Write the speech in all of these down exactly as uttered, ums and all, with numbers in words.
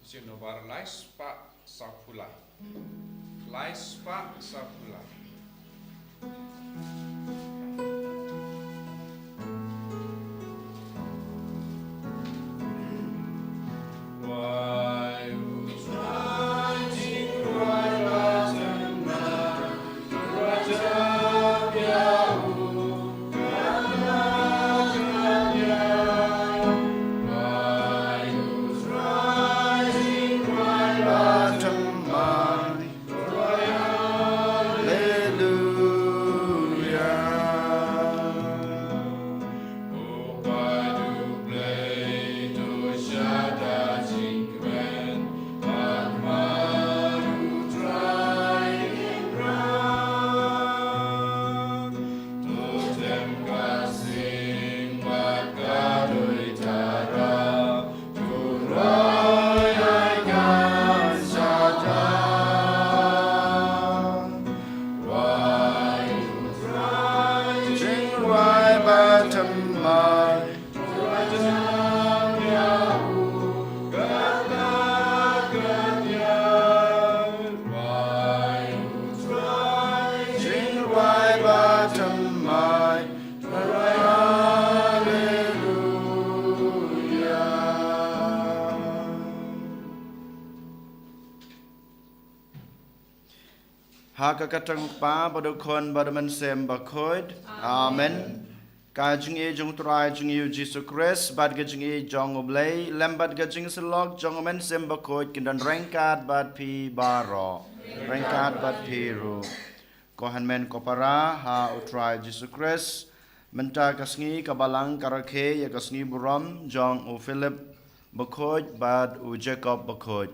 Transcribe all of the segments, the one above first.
Jingnobar lai spah saphew lai. Lai spah saphew lai. Ha ka kyrteng u Kpa bad u Khun bad u Mynsiem Bakhuid. Amen. Ka jingïeit jong u Trai jong ngi u Jisu Khrist bad ka jingïeit jong u Blei lem bad ka jingïasyllok jong u Mynsiem Bakhuid kin don ryngkat bad phi baroh. Ryngkat bad phi ruh. Ko hynmen ko para ha u Trai Jisu Khrist, mynta ka sngi ka Balang ka rakhe ïa ka sngi burom jong u Philip Bakhuid bad u Jacob Bakhuid.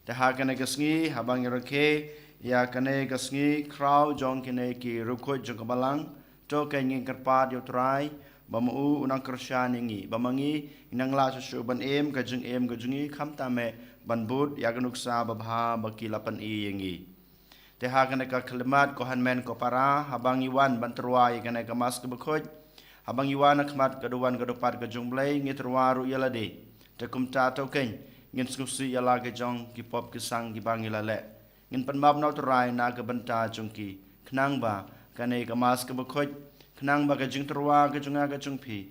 Te ha kane ka sngi haba ngi rakhe ïa kane ka sngi khraw jong kine ki riewkhuid jong ka Balang, to ka ngi kyrpad ïa u Trai ba ma u u nang kyrshan ïa ngi, ba ma ngi ngi nang lah shuh shuh ban im ka jingim ka jong ngi, khamtam eh ban bud ïa ka nuksa babha ba ki la pyni ïa ngi. Te ha kane ka khyllipmat ko hynmen ko para, haba ngi wan ban tyrwa ïa kane ka Mass kaba khuid, haba ngi wan ha khmat ka duwan ka dupat ka jong u Blei, ngi tyrwa ruh ïa lade. Te kumta to keiñ ngin sngewsih ïa la ki jong ki pop ki sang kiba ngi la leh. Ngin pynmap na u Trai na ka bynta jong ki, khnang ba kane ka Mass kaba khuid, khnang ba ka jingtyrwa ka jong nga ka jong phi,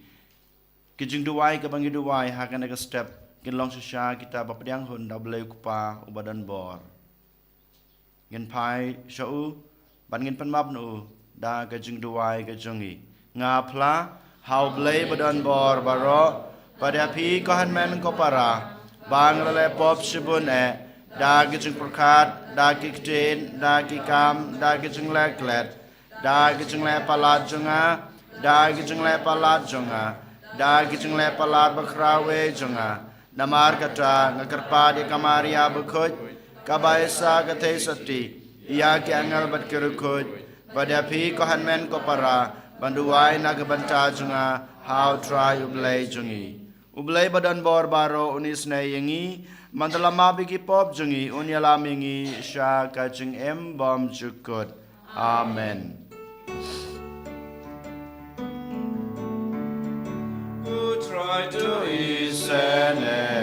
ki jingduwai kaba ngi duwai ha kane ka step, kin long shisha kita ba pdiang hun da u Blei u Kpa uba don bor. Ngin phai sha u bad ngin pynmap na u da ka jingduwai ka jong ngi. Nga phla ha u Blei ba don bor baroh, bad ïa phi ko hynmen ko para, ba nga la leh pop shibun eh, da ki jingpyrkhat, da ki ktien, da ki kam, da ki jingleh klet, da ki jingleh palat jong nga, da ki jingleh palat jong nga, da ki jingleh palat bakhraw eh jong nga. Namar kata nga kyrpad ïa ka Maria bakhuid, kaba isa ka theisotti ïa ki angel bad ki riewkhuid, bad ïa phi ko hynmen ko para, ban duwai na ka bynta jong nga ha u Trai u Blei jong ngi. U Blei ba don bor baroh un isynei ïa ngi, man da la map ïa ki pop jong ngi, un ïalam ïa ngi sha ka jingim bymjukut. Amen. Ko Trai to isynei,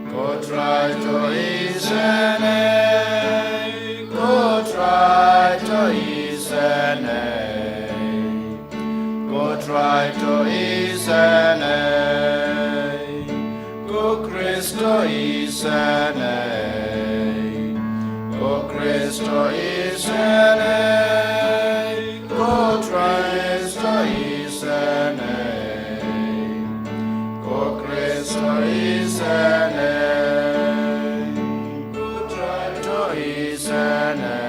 ko Trai to isynei, ko Trai to isynei. Ko Trai to isynei, ko Khrist to isynei, ko Khrist to isynei, ko Khrist to isynei, ko Khrist to isynei. Ko Trai to isynei,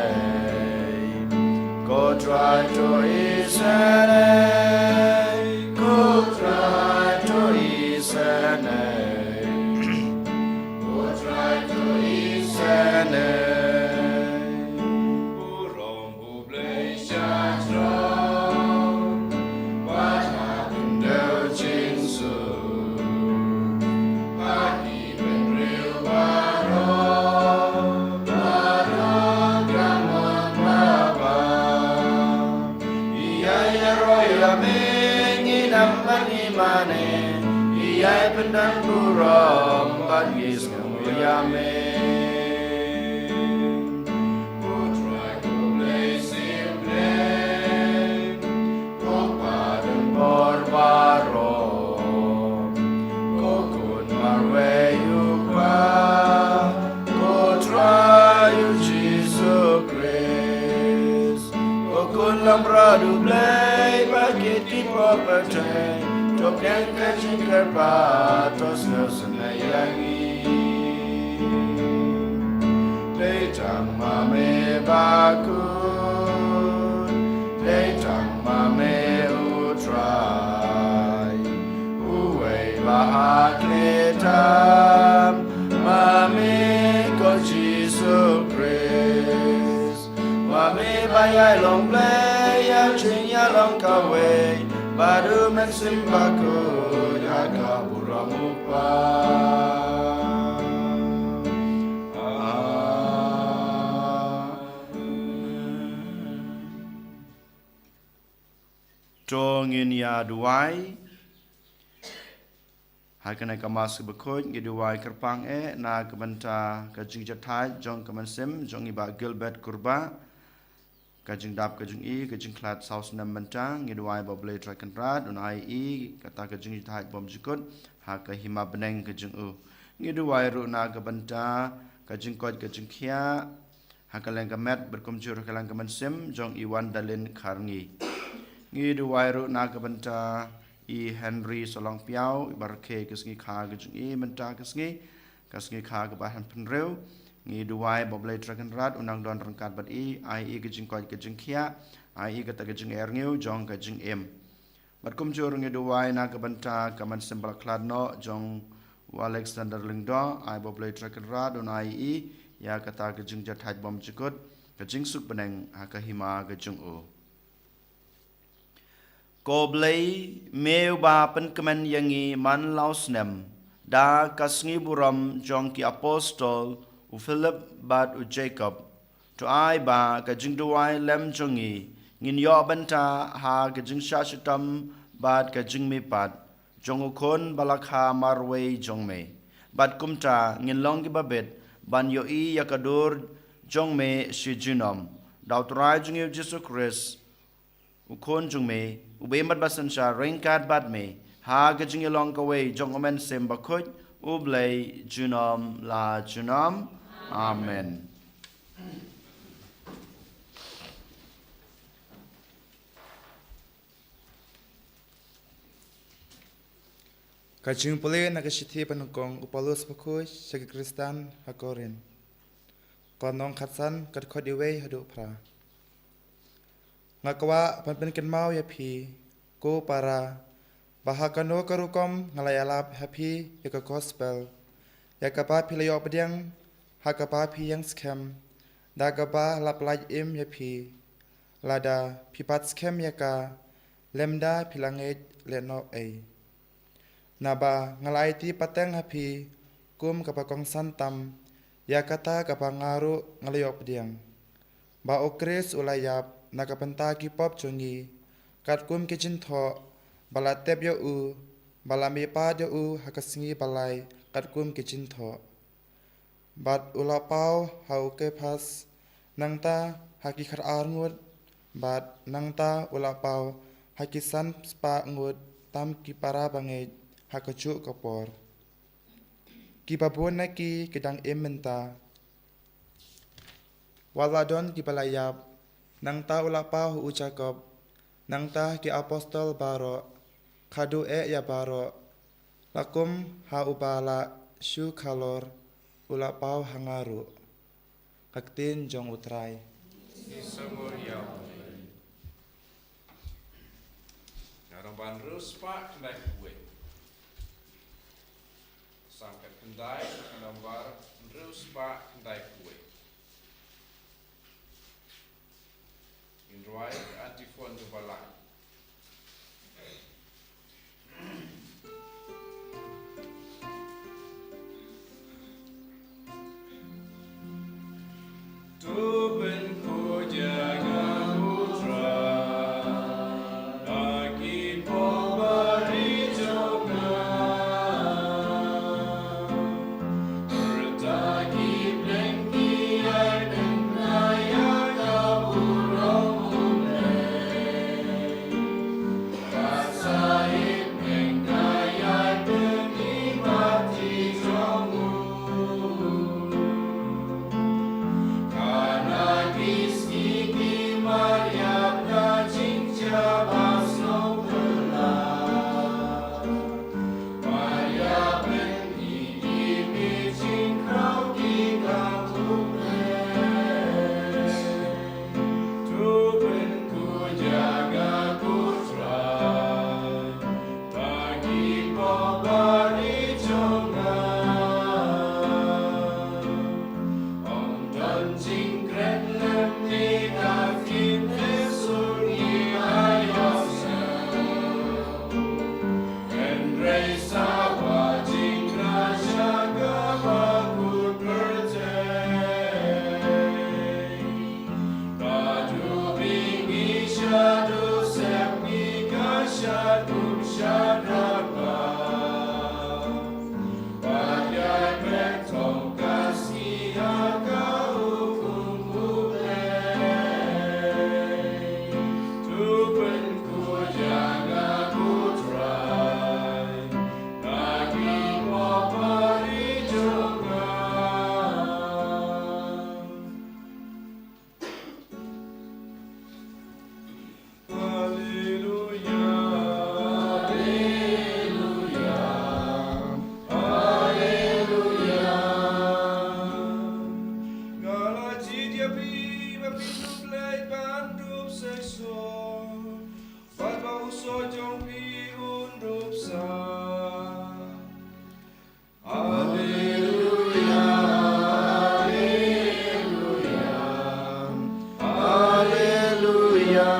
ko Trai to isynei, ko Trai to isynei, ko Trai to isynei. Burom u Blei sha throne, bad ha khyndew jingsuk, ha ki bynriew baroh, baroh ki mon babha. Ïa ïaroh ïa me ngin ym ban ïa mane, Ïai pyndonkam burom bad ngi sngewbha ïa me. Ko Trai ko Blei Symblein, ko Pa don bor baroh, ko Khun marwei u Kpa, ko Trai u Jisu Khrist. Ko Khun lamrot u Blei ba kit ki por pateng, to pdiang ka jingkyrpad, to sngewsynei ïa ngi. Dei tang ma me Bah Khun, dei tang ma me u Trai, uwei ba ha khlieh tam ma me ko Jisu Khrist. Ma me ba ïai long Blei ïa jingïalong kawei bad u Mynsiem Bakhuid ha ka burom u Kpa. Amen. To ngin ïa duwai. Ha kane ka Mass bakhuid ngi duwai kyrpang eh na ka bynta ka jingjahthait jong ka mynsiem jong i Bah Gilbert Kurbah, ka jingdap ka jong i, ka jingkhlad saw snem mynta. Ngi duwai ba U Blei Trai Kynrad un ai i kata ka jingjahthait bymjukut ha ka hima bneng ka jong u. Ngi duwai ruh na ka bynta ka jingkoit ka jingkhiah ha ka liang ka met bad kumjuh ruh ka liang ka mynsiem jong i Wandalin Kharngi. Ngi duwai ruh na ka bynta i Henry Solong Piaw, i ba rakhe ka sngi kha ka jong i mynta ka sngi, ka sngi kha kaba hynriew. Ngi duwai ba U Blei Trai Kynrad un nang don ryngkat bad i, ai i ka jingkoit ka jingkhiah, ai i kata ka jingairngiw jong ka jingim. Bad kumjuh ruh ngi duwai na ka bynta ka mynsiem ba la khlad noh jong u Alexander Lyngdoh, ai ba U Blei Trai Kynrad un ai i ïa kata ka jingjahthait bymjukut, ka jingsuk bneng ha ka hima ka jong u. Ko Blei, me uba pynkmen ïa ngi man la u snem da ka sngi burom jong ki apostol u Philip bad u Jakob, to ai ba ka jingduwai lem jong ngi ngin ïoh bynta ha ka jingshah shitom bad ka jingmihpat jong u Khun ba la kha marwei jong me, bad kumta ngin long kiba bit ban ïohi ïa ka dur jong me shi junom. Da U Trai jong ngi U Jisu Khrist, U Khun jong me, uba im bad ba synshar ryngkat bad me ha ka jingïalong kawei jong U Mynsiem Bakhuid, U Blei junom la junom. Amen. Ka jingpule na ka shithi ba nyngkong u Paulus bakhuid sha ki Khristan ha Korinth. Ka lynnong khatsan, ka dkhot iwei haduh phra. Nga kwah ban pynkynmaw ïa phi, ko para, ba ha kano ka rukom nga la ïalap ha phi ïa ka gospel, ïa kaba phi la ïoh pdiang, ha kaba phi ïeng skhem, da kaba la pyllait im ïa phi, lada phi bat skhem ïa ka, lymda phi la ngeit lehnoh ei. Naba nga la aiti pateng ha phi kum kaba kongsan tam ïa kata kaba nga ruh nga la ïoh pdiang, ba U Khrist u la ïap na ka bynta ki pop jong ngi, katkum ki jingthoh, ba la tep ïa u, ba la mihpat ïa u ha ka sngi ba lai katkum ki jingthoh. Bad u la paw ha u Kephas, nangta ha ki khatar ngut, bad nangta u la paw ha ki san spah ngut tam ki para bangeit ha kajuh ka por. Kiba bun na ki ki dang im mynta. Wat la don kiba la ïap, nangta u la paw ha u Jakob, nangta ha ki apostol baroh, khadduh eh ïa baroh, la kum ha uba la shu khalor, u la paw ha nga ruh. Ka ktien jong U Trai. Ngi sngewbha ïa u. Ka Nongbar hynriew spah khyndai phew wei. Psalm khatkhyndai, ka Nongbar hynriew spah khyndai phew wei. Ngin rwai antiphon kaba lai. Alleluia, alleluia, alleluia. Nga la jied ïa phi ba phin dup leit ban dup shisha, bad ba u soh jong phi un dup sah. Alleluia, alleluia, alleluia.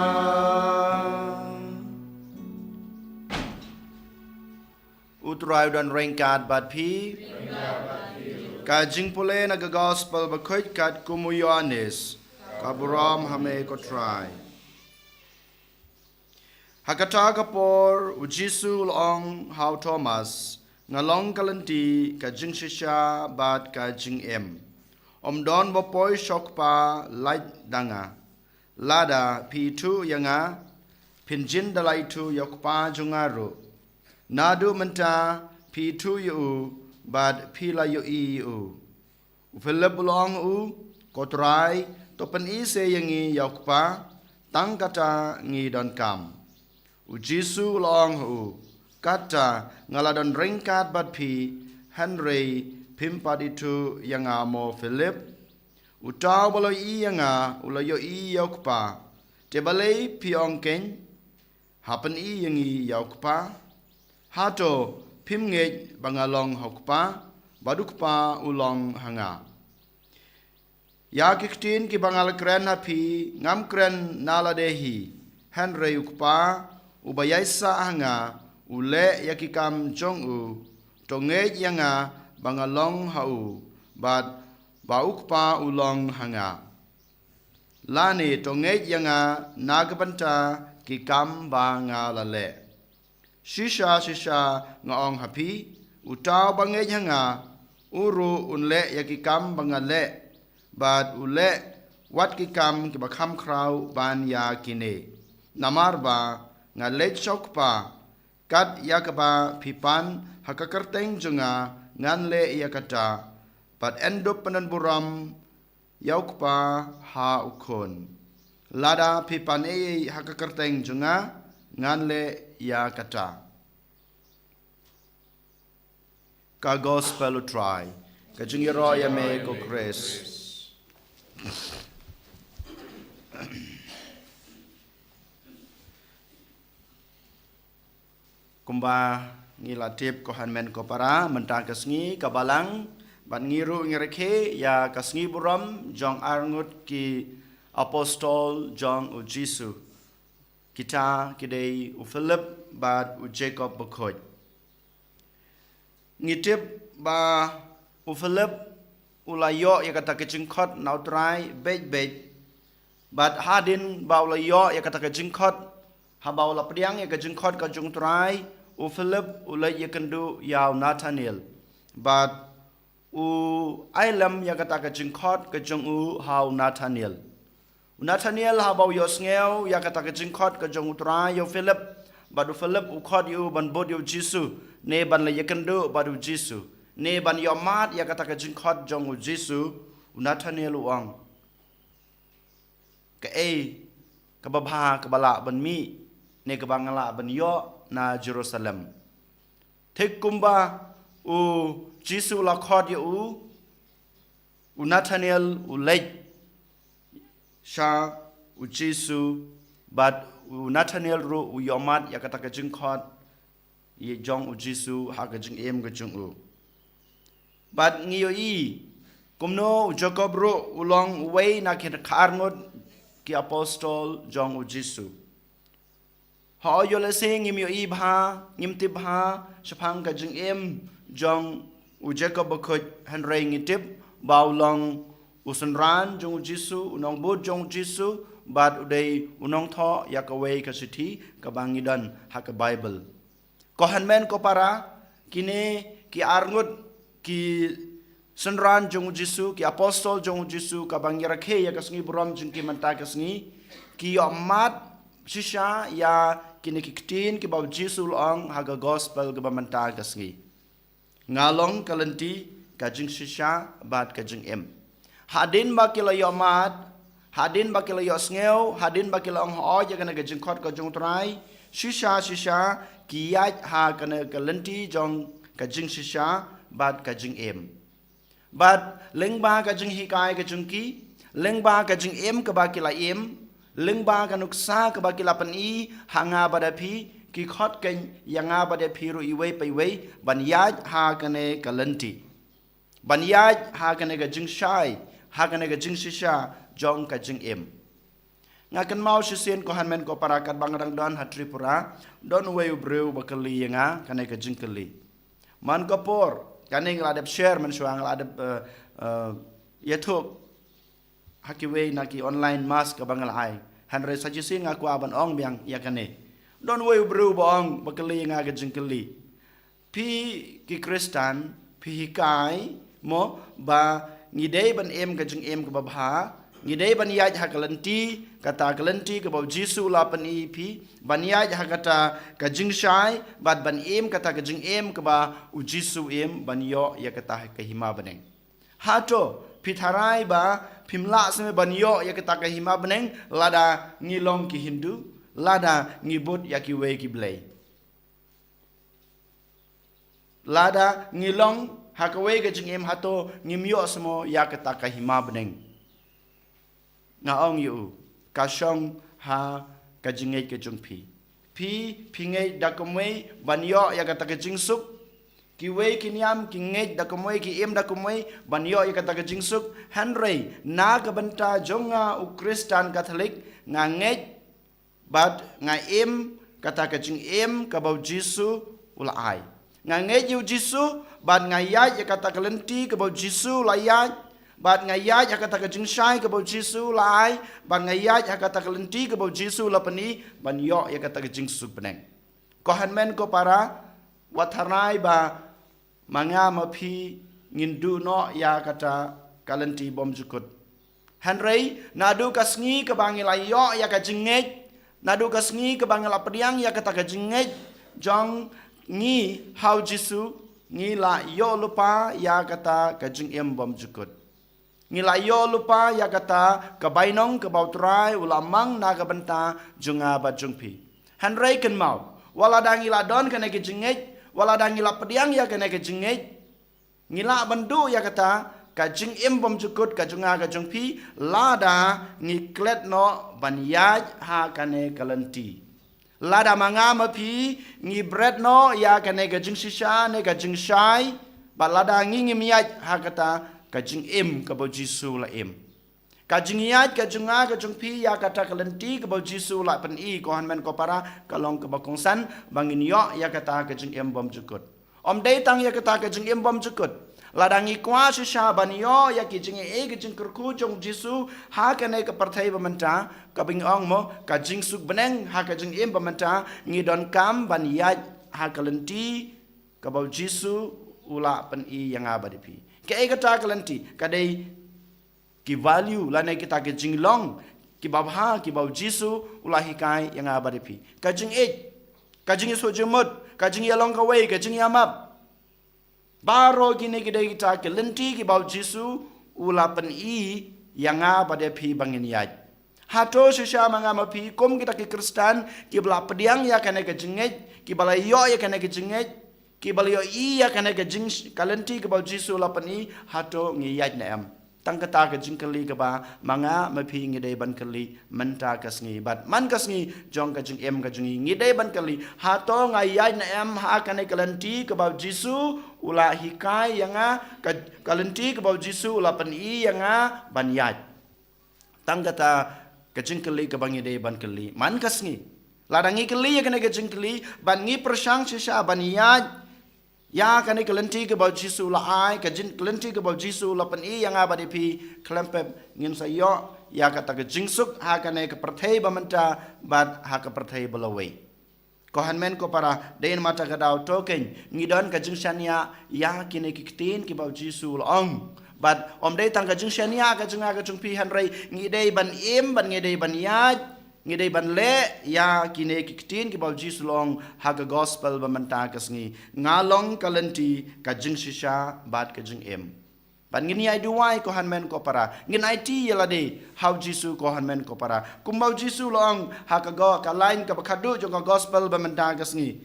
U Trai u don ryngkat bad phi. Ka jingpule na ka Gospel bakhuid katkum u Ïoannis. Ka burom ha me ko Trai. Ha kata ka por u Jisu u la ong ha u Thomas, nga long ka lynti, ka jingshisha bad ka jingim. Ym don ba poi sha u Kpa lait da nga. Lada phi ithuh ïa nga, phin jin da la ithuh ïa u Kpa jong nga ruh. Naduh mynta phi ithuh ïa u bad phi la ïohi ïa u. U Philip u la ong ha u, ko Trai, to pyni se ïa ngi ïa u Kpa, tang kata ngi donkam. U Jisu u la ong ha u, katta nga la don ryngkat bad phi, hynrei phim pat ithuh ïa nga mo Philip? Uta uba la ïohi ïa nga u la ïohi ïa u Kpa. Te balei phi ong kein, ha pyni ïa ngi ïa u Kpa? Hato phim ngeit ba nga long ha u Kpa, bad u Kpa u long ha nga? Ïa ki ktien kiba nga la kren ha phi, ngam kren na lade hi, hynrei u Kpa uba ïaisah ha nga u leh ïa ki kam jong u. To ngeit ïa nga ba nga long ha u, bad ba u Kpa u long ha nga. Lane to ngeit ïa nga na ka bynta ki kam ba nga la leh. Shisha, shisha, nga ong ha phi, uta uba ngeit ha nga, u ruh un leh ïa ki kam ba nga leh, bad u leh wat ki kam kiba kham khraw ban ïa kine. Namar ba nga leit sha u Kpa, kat ïa kaba phi pan ha ka kyrteng jong nga, ngan leh ïa kata, bad yn dup pyndonburom ïa u Kpa ha u Khun. Lada phi pan ei ei ha ka kyrteng jong nga, ngan leh ïa kata. Ka Gospel u Trai. Ka jingïaroh ïa me ko Khrist. Kumba ngi la tip ko hynmen ko para, mynta ka sngi ka Balang, bad ngi ruh ngi rakhe ïa ka sngi burom jong arngut ki apostol jong u Jisu. Kita ki dei u Philip bad u Jakob bakhuid. Ngi tip ba u Philip u la ïoh ïa kata ka jingkhot na u Trai beit beit. Bad hadien ba u la ïoh ïa kata ka jingkhot, haba u la pdiang ïa ka jingkhot ka jong u Trai, u Philip u leit ïakynduh ïa u Nathanael. Bad u ai lem ïa kata ka jingkhot ka jong u ha u Nathanael. U Nathanael haba u ïohsngew ïa kata ka jingkhot ka jong u Trai ïa u Philip, bad u Philip u khot ïa u ban bud ïa u Jisu, ne ban leit ïakynduh bad u Jisu, ne ban ïohmad ïa kata ka jingkhot jong u Jisu, u Nathanael u ong, kaei kaba bha kaba lah ban mih, ne kaba nga lah ban ïoh na Jerusalem? Thik kumba u Jisu u la khot ïa u, u Nathanael u leit sha u Jisu, bad u Nathanael ruh u ïohmad ïa kata ka jingkhot ïa jong u Jisu ha ka jingim ka jong u. Bad ngi ïohi kumno u Jakob ruh u long uwei na ki arngut ki apostol jong u Jisu. Hooid, ïoh lehse ngim ïohi bha, ngim tip bha shaphang ka jingim jong u Jakob bakhuid, hynrei ngi tip ba u long u synran jong u Jisu, u nongbud jong u Jisu, bad u dei u nongthoh ïa kawei ka shithi kaba ngi don ha ka Baibl. Ko hynmen ko para, kine ki arngut ki synran jong u Jisu, ki apostol jong u Jisu, kaba ngi rakhe ïa ka sngi burom jong ki mynta ka sngi, ki ïohmad shisha ïa kine ki ktien kiba u Jisu u la ong ha ka gospel kaba mynta ka sngi. Nga long ka lynti, ka jingshisha bad ka jingim. Hadien ba ki la ïohmad, hadien ba ki la ïohsngew, hadien ba ki la ong hooid ïa kane ka jingkhot ka jong u Trai, shisha shisha ki ïaid ha kane ka lynti jong ka jingshisha bad ka jingim. Bad lyngba ka jinghikai ka jong ki, lyngba ka jingim kaba ki la im, lyngba ka nuksa kaba ki la pyni ha nga bad ha phi, ki khot keiñ ïa nga bad ha phi ruh iwei pa iwei ban ïaid ha kane ka lynti, ban ïaid ha kane ka jingshai, ha kane ka jingshisha jong ka jingim. Nga kynmaw shisien ko hynmen ko para, katba nga dang don ha Tripura, don uwei u briew ba kylli ïa nga kane ka jingkylli. Man ka por kane nga la dep share mynshuwa, nga la dep, eh, eh, ïathuh ha kiwei na ki online mass kaba nga la ai. Hynrei sa shisien nga kwah ban ong biang ïa kane. Don uwei u briew ba ong, ba kylli ïa nga ka jingkylli. Phi ki Khristan, phi hikai mo ba ngi dei ban im ka jingim kaba bha, ngi dei ban ïaid ha ka lynti, kata ka lynti kaba u Jisu u la pyni ïa phi, ban ïaid ha kata ka jingshai, bad ban im kata ka jingim kaba u Jisu u im, ban ïoh ïa kata ka hima bneng. Hato phi tharai ba phim lah seh ban ïoh ïa kata ka hima bneng lada ngi long ki Hindu, lada ngi bud ïa kiwei ki blei, lada ngi long ha kawei ka jingim, hato ngim ïoh seh mo ïa kata ka hima bneng? Nga ong ïa u, ka shong ha ka jingngeit ka jong phi. Phi, phi ngeit da kumwei ban ïoh ïa kata ka jingsuk? Kiwei ki niam ki ngeit da kumwei, ki im da kumwei ban ïoh ïa kata ka jingsuk. Hynrei na ka bynta jong nga u Khristan Katholik, nga ngeit bad nga im kata ka jingim kaba u Jisu u la ai. Nga ngeit ïa u Jisu bad nga ïaid ïa kata ka lynti kaba u Jisu u la ïaid, bad nga ïaid ha kata ka jingshai kaba u Jisu u la ai, bad nga ïaid ha kata ka lynti kaba u Jisu u la pyni ban ïoh ïa kata ka jingsuk bneng. Ko hynmen ko para, wat tharai ba ma nga ma phi ngin duh noh ïa kata ka lynti bymjukut. Hynrei naduh ka sngi kaba ngi la ïoh ïa ka jingngeit, naduh ka sngi kaba ngi la pdiang ïa kata ka jingngeit jong ngi ha u Jisu, ngi la ïoh lypa ïa kata ka jingim bymjukut. Ngi la ïoh lypa ïa kata ka bainong kaba u Trai u la mang na ka bynta jong nga bad jong phi. Hynrei kynmaw, wat lada ngi la don kane ka jingngeit, wat lada ngi la pdiang ïa kane ka jingngeit, ngi lah ban duh ïa kata ka jingim bymjukut ka jong nga ka jong phi, lada ngi klet noh ban ïaid ha kane ka lynti. Lada ma nga ma phi ngi bret noh ïa kane ka jingshisha ne ka jingshai, bad lada ngi ngim ïaid ha kata ka jingim kaba u Jisu u la im. Ka jingïaid ka jong nga ka jong phi ïa kata ka lynti kaba u Jisu u la pyni, ko hynmen ko para, ka long kaba kongsan ba ngin ïoh ïa kata ka jingim bymjukut. Ym dei tang ïa kata ka jingim bymjukut. Lada ngi kwah shisha ban ïoh ïa ki jingaiei ki jingkyrkhu jong u Jisu ha kane ka pyrthei ba mynta, kaba ngi ong mo, ka jingsuk bneng ha ka jingim ba mynta, ngi donkam ban ïaid ha ka lynti kaba u Jisu u la pyni ïa nga bad ïa phi. Kaei kata ka lynti? Ka dei ki value lane kita ki jinglong kiba bha kiba u Jisu u la hikai ïa nga bad ïa phi. Ka jingïeit, ka jingïasoh jingmut, ka jingïalong kawei, ka jingïamap. Baroh kine ki dei kita ki lynti kiba u Jisu u la pyni ïa nga bad ïa phi ba ngin ïaid. Hato shisha ma nga ma phi kum kita ki Khristan kiba la pdiang ïa kane ka jingngeit, kiba la ïoh ïa kane ka jingngeit, kiba la ïohi ïa kane ka jing, ka lynti kaba u Jisu u la pyni, hato ngi ïaid ne em? Tang kata ka jingkylli kaba ma nga ma phi ngi dei ban kylli mynta ka sngi. Bad man ka sngi jong ka jingim ka jong ngi, ngi dei ban kylli, hato nga ïaid ne em ha kane ka lynti kaba u Jisu u la hikai ïa nga, ka, ka lynti kaba u Jisu u la pyni ïa nga ban ïaid? Tang kata ka jingkylli kaba ngi dei ban kylli man ka sngi. Lada ngi kylli ïa kane ka jingkylli bad ngi pyrshang shisha ban ïaid Ïa kane ka lynti kaba u Jisu u la ai, ka jin-, ka lynti kaba u Jisu u la pyni ïa nga bad ïa phi, khlem pep ngin sa ïoh ïa kata ka jingsuk ha kane ka pyrthei ba mynta bad ha ka pyrthei ba lawei. Ko hynmen ko para, dei namar kata ka daw to kein ngi don ka jingshaniah ïa kine ki ktien kiba u Jisu u la ong. Bad ym dei tang ka jingshaniah ka jong nga ka jong phi, hynrei ngi dei ban im, bad ngi dei ban ïaid, ngi dei ban leh ïa kine ki ktien kiba u Jisu u la ong ha ka gospel ba mynta ka sngi. Nga long ka lynti, ka jingshisha bad ka jingim. Bad ngin ïai duwai ko hynmen ko para, ngin aiti ïa lade ha u Jisu ko hynmen ko para, kumba u Jisu u la ong ha ka go-, ka lain kaba khatduh jong ka gospel ba mynta ka sngi.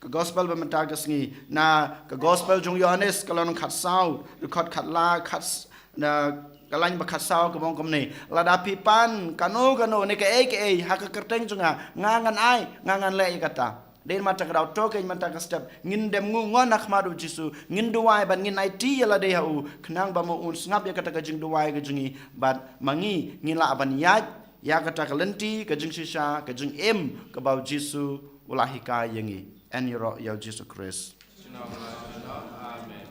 Ka gospel ba mynta ka sngi, na ka gospel jong u Ïohannes ka lynnong khatsaw, dkhot khatla, khat s-, na ka lain ba khatsaw kaba ong kumne: Lada phi pan kano kano ne kaei kaei ha ka kyrteng jong nga, nga ngan ai, nga ngan leh ïa kata. Dei namar kata ka daw to kein mynta ka step ngin dem ngu ngon ha khmat u Jisu, ngin duwai bad ngin aiti ïa lade ha u, khnang ba ma un sngap ïa kata ka jingduwai ka jong ngi, bad ma ngi ngin lah ban ïaid ïa kata ka lynti, ka jingshisha, ka jingim kaba u Jisu u la hikai ïa ngi. Yn ïaroh ïa u Jisu Khrist. Amen.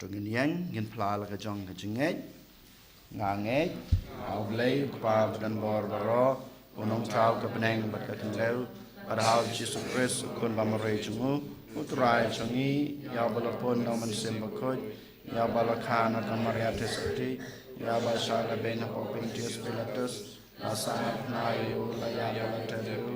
To ngin ïeng, ngin phla la ka jong ka jingngeit. Nga ngeit ha U Blei U Kpa ba don bor baroh, U Nongthaw ka bneng bad ka khyndew, bad ha U Jisu Khrist U Khun ba marwei jong U, U Trai jong ngi, ïa uba la pun na U Mynsiem Bakhuid, ïa uba la kha na ka Maria Theisotti, ïa uba shah lehbeiñ hapoh Pontius Pilatus, la sahnarphna ïa U, la ïap, la tep ïa U,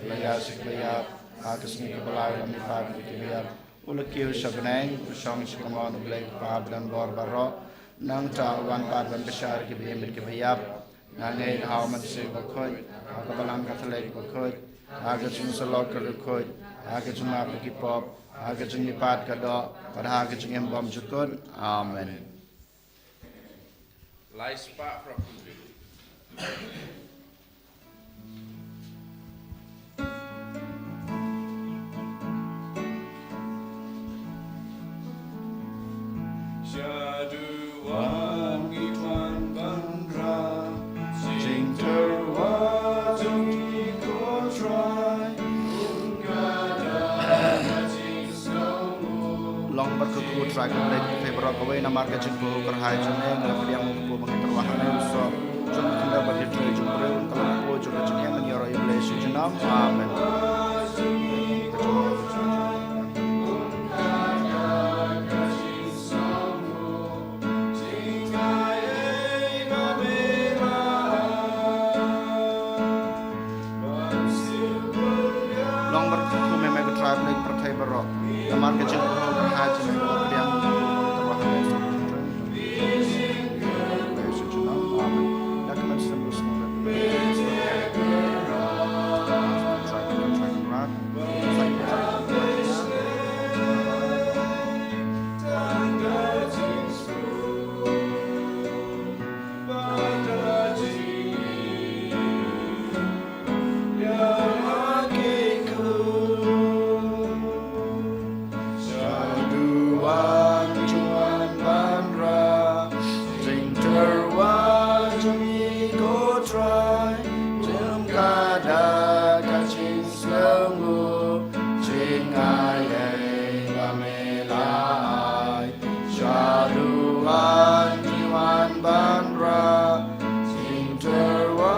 la ïaid sha kaba ïap, ha ka sngi kaba lai U la mihpat na ki ba ïap, U la kiew sha bneng, U shong sha kamon U Blei U Kpa ba don bor baroh. Nangta U wan pat ban bishar ïa ki ba im bad ki ba ïap. Nga ngeit ha U Mynsiem Bakhuid, ha ka Balang Katholik bakhuid, ha ka jingsyllok ka riewkhuid, ha ka jingmap ïa ki pop, ha ka jingmihpat ka doh, bad ha ka jingim bymjukut. Amen. Lai spah pra pule. Shaduwan ngi wan ban rah, jingtyrwa jong ngi ko Trai, kum ka dak ka jing Long bad ka kyrteng U Trai, ka Blei ka pyrthei baroh kawei, namar ka jingpynkyndit kyrhai jong me, nga la pdiang ïa u kpu ba ngi tyrwa ha me, u soh jong ka khyndew bad ïa u trei jong u briew, ka long kpu jong ka jingim, ngi ïaroh ïa U Blei sha junom. Amen. Long bad ka kyrteng me, me ko Trai Blei ka pyrthei baroh. Namar ka jingpynkyndit kyrhai jong me, nga la pdiang ïa u kpu ba ngi tyrwa ha me, u soh jong u briew, ka long kpu jong ka jingim, ngi ïaroh ïa U Blei sha junom. Amen. Da ka kyrteng U Trai, U Trai, U Trai. Shaduwan ngi wan ban rah, jingtyrwa jong ngi ko Trai, jong ka dak ka jingsngewnguh, jingaiei ba me la ai. Shaduwan ngi wan ban rah, jingtyrwa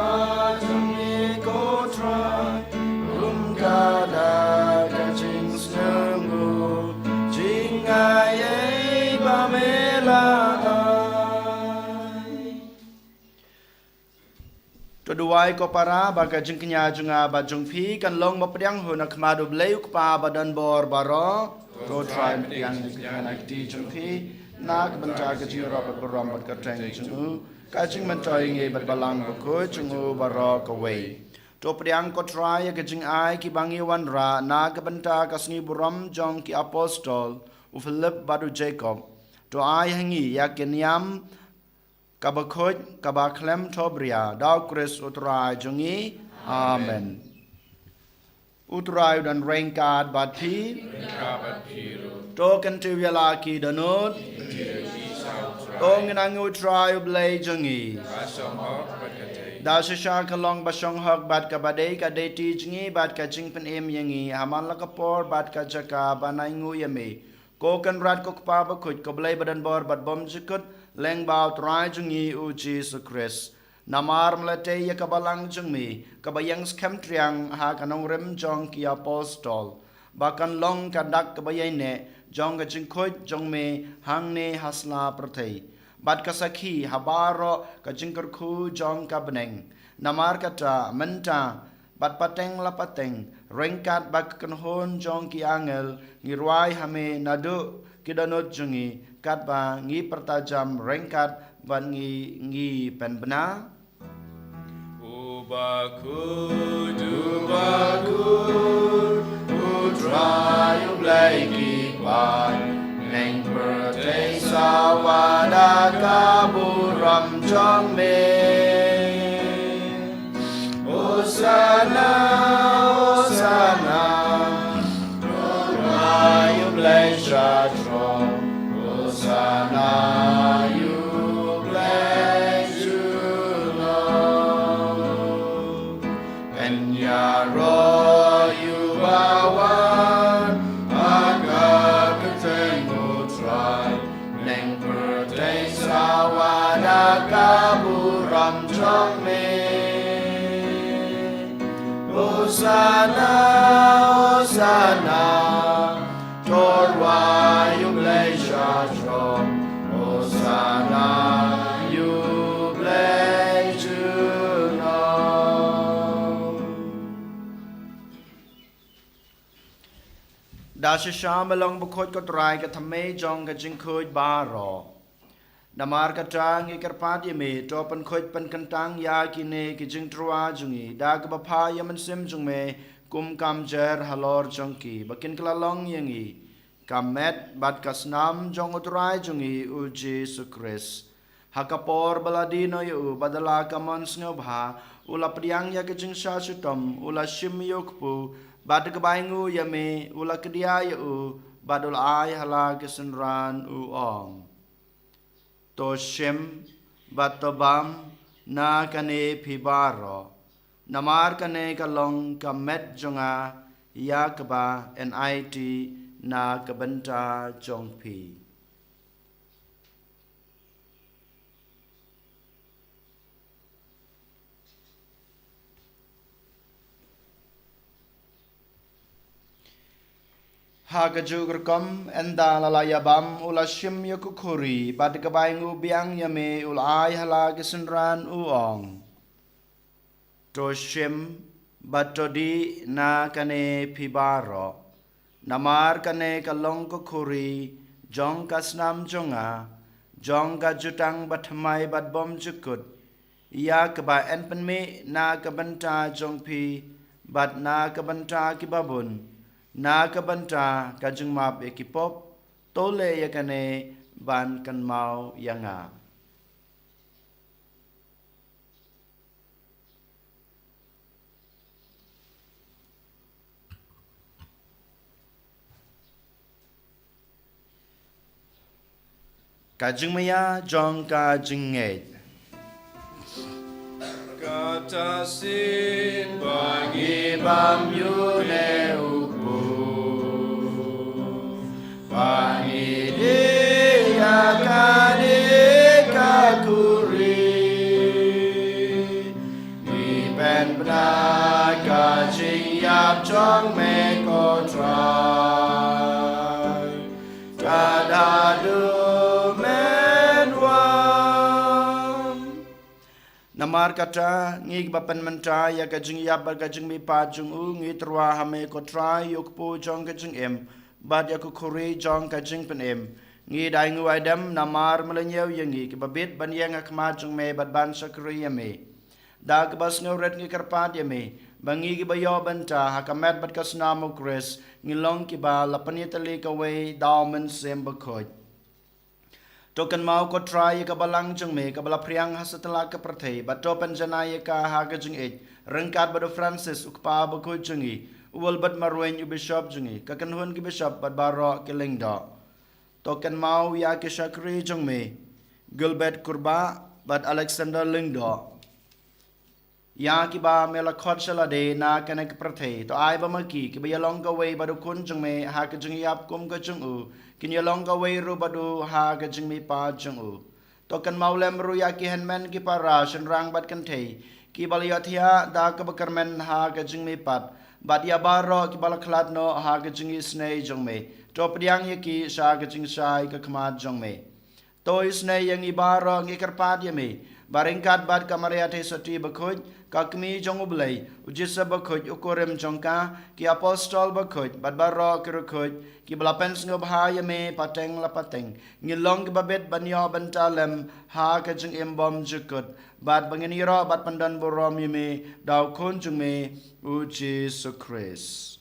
jong ngi ko Trai, kum ka dak ka jingsngewnguh, jingaiei ba me la ai. To duwai ko para, ba ka jingkñia jong nga bad jong phi kan long ba pdiang hun ha khmat U Blei U Kpa ba don bor baroh. To Trai, pdiang ïa ka kti jong phi na ka bynta ka jingïarap bad burom bad kyrteng jong U, ka jingmyntoi ïa ngi bad Balang Bakhuid jong U baroh kawei. To pdiang ko Trai ïa ka jingai kiba ngi wanrah na ka bynta ka sngi burom jong ki apostol, u Philip bad u Jakob. To ai ha ngi ïa ka niam kaba khuid, kaba khlem thohbria, da U Khrist U Trai jong ngi. Amen. U Trai u don ryngkat bad phi. Ryngkat bad phi ruh. To kyntiew ïa la ki dohnud. Kyntiew ïa ki sa U Trai. To ngin angnud U Trai U Blei jong ngi. Ka shong hok bad ka dei. Da shisha ka long ba shong hok bad kaba dei, ka dei ti jong ngi bad ka jingpynim ïa ngi ha man la ka por bad ka jaka ban ai nguh ïa me, ko Kynrad, ko Kpa Bakhuid, ko Blei ba don bor bad bymjukut, lyngba U Trai jong ngi U Jisu Khrist. Namar mynta ïa ka balang jong me, kaba ïeng skhem triang ha ka nongrim jong ki apostol, ba kan long ka dak kaba ïaineh jong ka jingkhuid jong me hangne ha sla pyrthei, bad ka sakhi ha baroh ka jingkyrkhu jong ka bneng. Namar kata mynta bad pateng la pateng, ryngkat bad ka kynhun jong ki angel, ngi rwai ha me naduh ki dohnud jong ngi, katba ngi pyrta jam ryngkat bad ngi, ngi pynbna. U bakhuid, u bakhuid, U Trai U Blei ki paid, bneng pyrthei sawa da ka burom jong me. Hosana, Hosana, to rwai ïa U Blei shatrong. Hosana ïa U Blei junom. Pynïaroh ïa u bawan ha ka kyrteng U Trai, bneng pyrthei sawa da ka burom jong me. Hosana, Hosana, to rwai ïa U Blei shatrong. Hosana ïa U Blei junom. Da shisha me long bakhuid, ko Trai, ka thymmei jong ka jingkhuid baroh. Namar kata ngi kyrpad ïa me, to pynkhuid pynkyntang ïa kine ki jingtyrwa jong ngi da kaba phah ïa u Mynsiem jong me kum ka mynsiem halor jong ki, ba kin kylla long ïa ngi ka met bad ka snam jong U Trai jong ngi U Jisu Khrist. Ha ka por ba la die noh ïa u, bad da la ka mon sngewbha, u la pdiang ïa ka jingshah shitom, u la shim ïa u kpu, bad da kaba ainguh ïa me, u la kdiah ïa u, bad u la ai ha la ki synran, u ong: To shim bad to bam na kane phi baroh, namar kane ka long ka met jong nga, ïa kaba yn aiti na ka bynta jong phi. Ha kajuh ka rukom, ynda la la ïa bam, u la shim ïa ka khuri, bad da kaba ainguh biang ïa me, u la ai ha la ki synran, u ong: To shim bad to dih na kane phi baroh, namar kane ka long ka khuri jong ka snam jong nga, jong ka jutang bathymmai bad bymjukut, ïa kaba yn pynmih na ka bynta jong phi bad na ka bynta kiba bun, na ka bynta ka jingmap ïa ki pop. To leh ïa kane ban kynmaw ïa nga. Ka jingmaïa jong ka jingngeit. Kata shisien ba ngi bam ïa une u kpu, ba ngi dih ïa kane ka khuri, ngi pynbna ka jingïap jong me, ko Trai, tad haduh men wan. Namar kata, ngi kiba pynmynta ïa ka jingïap bad ka jingmihpat jong u, ngi tyrwa ha me, ko Trai, ïa u kpu jong ka jingim bad ïa ka khuri jong ka jingpynim. Ngi da ainguh aidem namar me la ñiew ïa ngi kiba bit ban ïeng ha khmat jong me bad ban shakri ïa me. Da kaba sngewrit ngi kyrpad ïa me ba ngi kiba ïoh bynta ha ka met bad ka snam u Khrist, ngi long kiba la pynïatylli kawei da u Mynsiem Bakhuid. To kynmaw, ko Trai, ïa ka balang jong me kaba la phriang ha satlak ka pyrthei, bad to pynjanai ïa ka ha ka jingïeit ryngkat bad u Francis, u Kpa Bakhuid jong ngi, u Wilbert Marwein u Bishop jong ngi, ka kynhun ki Bishop bad baroh ki lyngdoh. To kynmaw ïa ki shakri jong me, Gilbert Kurbah bad Alexander Lyngdoh. Ïa kiba me la khot sha lade na kane ka pyrthei, to ai ba ma ki, kiba ïalong kawei bad u Khun jong me ha ka jingïap kum ka jong u, kin ïalong kawei ruh bad u ha ka jingmihpat jong u. To kynmaw lem ruh ïa ki hynmen ki para, shynrang bad kynthei, kiba la ïohthiah da kaba kyrmen ha ka jingmihpat, bad ïa baroh kiba la khlad noh ha ka jingisynei jong me. To pdiang ïa ki sha ka jingshai ka khmat jong me. To isynei ïa ngi baroh, ngi kyrpad ïa me ba ryngkat bad ka Maria Theisotti bakhuid, ka Kmie jong U Blei, u Joseph bakhuid, u kurim jong ka, ki apostol bakhuid bad baroh ki riewkhuid kiba la pynsngewbha ïa me pateng la pateng, ngin long kiba bit ban ïoh bynta lem ha ka jingim bymjukut, bad ba ngin ïaroh bad pyndonburom ïa me da u Khun jong me, u Jisu Khrist.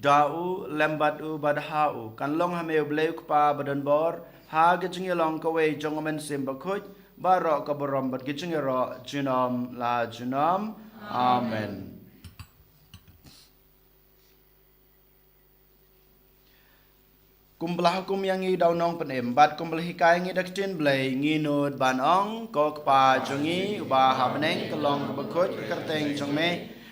Da u, lem bad u, bad ha u, kan long ha me U Blei U Kpa badonbor, ha ka jingïalong kawei jong U Mynsiem Bakhuid, baroh ka burom bad ka jingïaroh junom la junom. Amen. Kumba la hukum ïa ngi da u Nongpynim, bad kumba la hikai ngi da ka ktien Blei, ngi nud ban ong: Ko Kpa jong ngi uba ha bneng, ka long kaba khuid ka kyrteng jong me,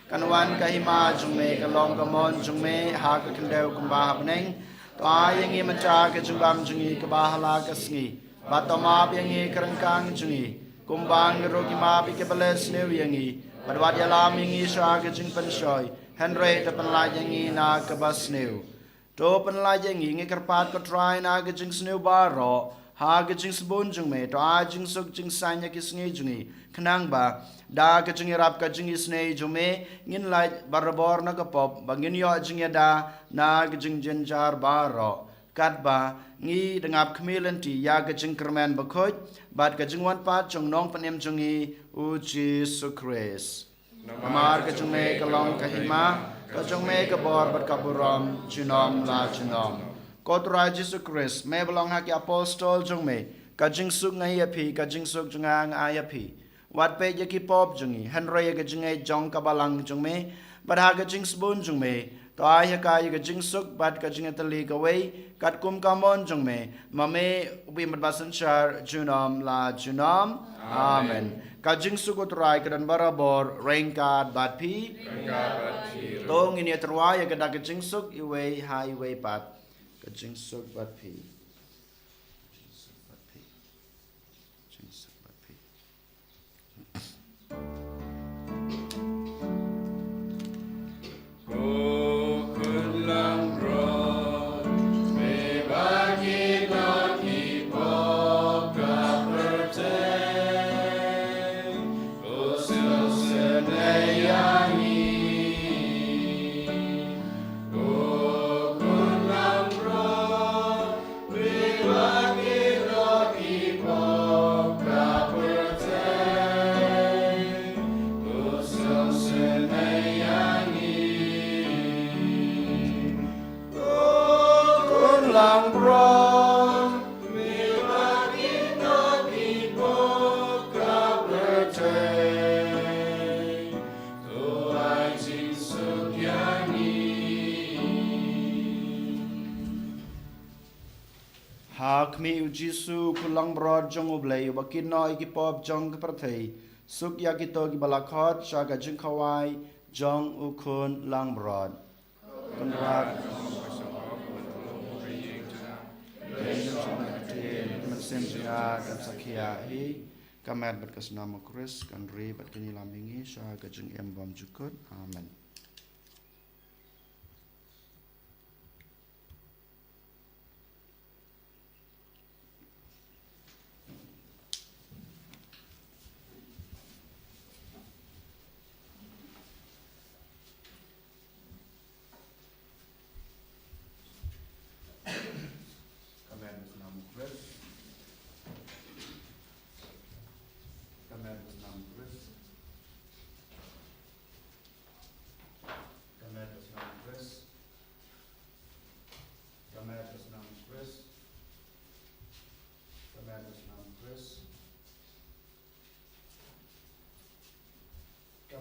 kan wan ka hima jong me, ka long ka mon jong me ha ka khyndew kumba ha bneng. To ai ïa ngi mynta ka jingbam jong ngi kaba ha la ka sngi, bad to map ïa ngi ka ryngkang jong ngi, kumba ngi ruh ngi map ïa kiba leh sniew ïa ngi, bad wat ïalam ïa ngi sha ka jingpynshoi, hynrei to pynlait ïa ngi na kaba sniew. To pynlait ïa ngi, ngi kyrpad ko Trai, na ka jingsniew baroh, ha ka jingsbun jong me, to ai jingsuk jingsaiñ ïa ki sngi jong ngi, khnang ba da ka jingïarap ka jingisynei jong me, ngin lait barabor na ka pop, ba ngin ïoh jingïada na ka jingjynjar baroh. Katba ngi dang ap khmih lynti ïa ka jingkyrmen bakhuid bad ka jingwan pat jong u Nongpynim jong ngi, u Jisu Khrist. Namar ka jong me ka long ka hima, ka jong me ka bor bad ka burom junom la junom. Ko Trai Jisu Khrist, me ba la ong ha ki apostol jong me: Ka jingsuk nga ai ïa phi, ka jingsuk jong nga nga ai ïa phi. Wat peit ïa ki pop jong ngi, hynrei ïa ka jingngeit jong ka balang jong me, bad ha ka jingsbun jong me, to ai ha ka ïa ka jingsuk bad ka jingïatylli kawei, katkum ka mon jong me, ma me u ba im bad ba synshar junom la junom. Amen. Amen. Ka jingsuk u Trai ka don barabor ryngkat bad phi. Ryngkat bad phi ruh. To ngin ïa tyrwa ïa ka da ka jingsuk iwei ha iwei pat. Ka jingsuk bad phi. Jingsuk bad phi. Jingsuk bad phi. Ha khmih u Jisu, u khun langbrot jong U Blei, uba kit noh ïa ki pop jong ka pyrthei, suk ïa kito kiba la khot sha ka jingkhawai jong u khun langbrot. Kynrad, mynsiem jong nga kan sakhi ïa hi. Ka met bad ka snam u Khrist kan ri bad kan ïalam ïa ngi sha ka jingim bymjukut. Amen.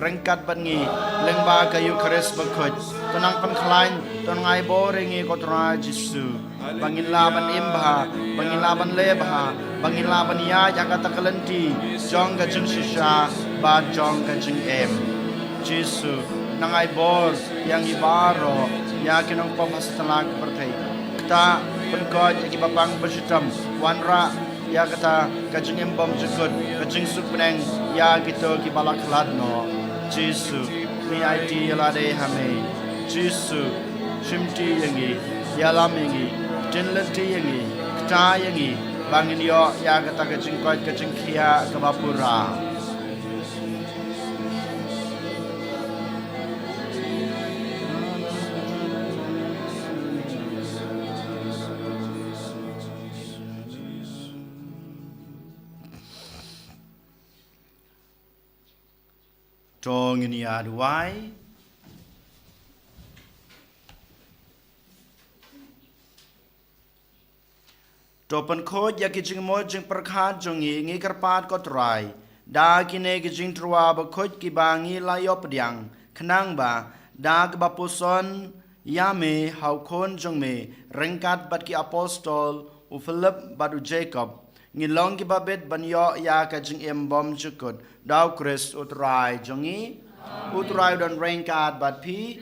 ryngkat bad ngi lyngba ka Eukharist bakhuid. To nang pynkhlaiñ, to nang ai bor ïa ngi ko Trai Jisu, ba ngin lah ban im bha, ba ngin lah ban leh bha, ba ngin lah ban ïaid ha kata ka lynti jong ka jingshisha bad jong ka jingim. Jisu, nang ai bor ïa ngi baroh, ïa ki nongpop ha satlak ka pyrthei. Kata, pynkhuid ïa kiba pang ba shitom, wanrah ïa kata ka jingim bymjukut, ka jingsuk bneng ïa kito kiba la khlad noh. Jisu, ngi aiti ïa lade ha me. Jisu, shimti ïa ngi, ïalam ïa ngi, ktien lynti ïa ngi, kta ïa ngi, ba ngin ïoh ïa kata ka jingkoit ka jingkhiah kaba pura. To ngin ïa duwai. To pynkhuid ïa ki jingmut jingpyrkhat jong ngi, ngi kyrpad ko Trai, da kine ki jingtyrwa bakhuid kiba ngi la ïoh pdiang, khnang ba da kaba puson ïa me ha u Khun jong me, ryngkat bad ki apostol, u Philip bad u Jakob, ngin long kiba bit ban ïoh ïa ka jingim bymjukut. Da u Khrist u Trai jong ngi. U Trai u don ryngkat bad phi.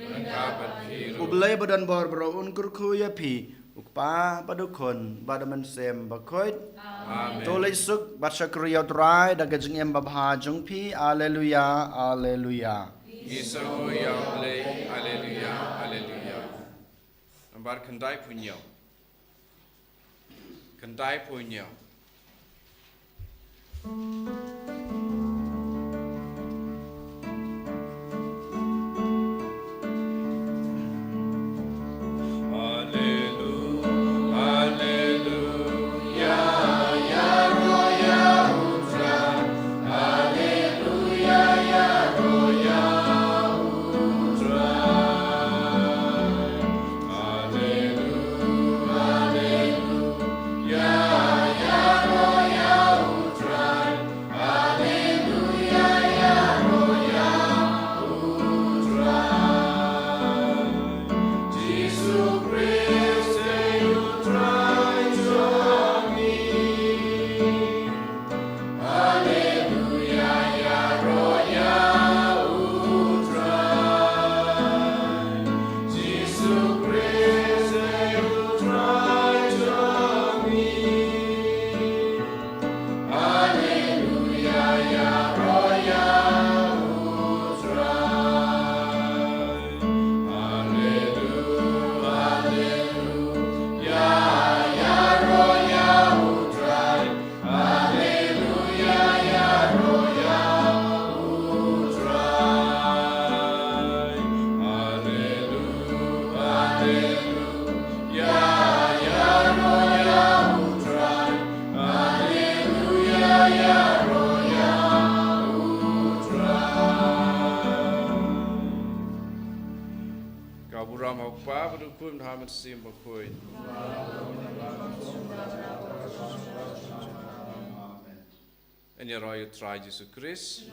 U Blei ba don bor baroh un kyrkhu ïa phi, u Kpa bad u Khun bad u Mynsiem Bakhuid. Amen. To leit suk bad shakri ïa u Trai da ka jingim babha jong phi. Alleluia, alleluia. Ngi sngewnguh ïa u Blei. Alleluia, alleluia. Nambar khyndai phew hynñiew. Khyndai phew hynñiew. Ka burom ha u Kpa bad u Khun bad ha u Mynsiem Bakhuid. Yn ïaroh ïa u Trai Jisu Khrist.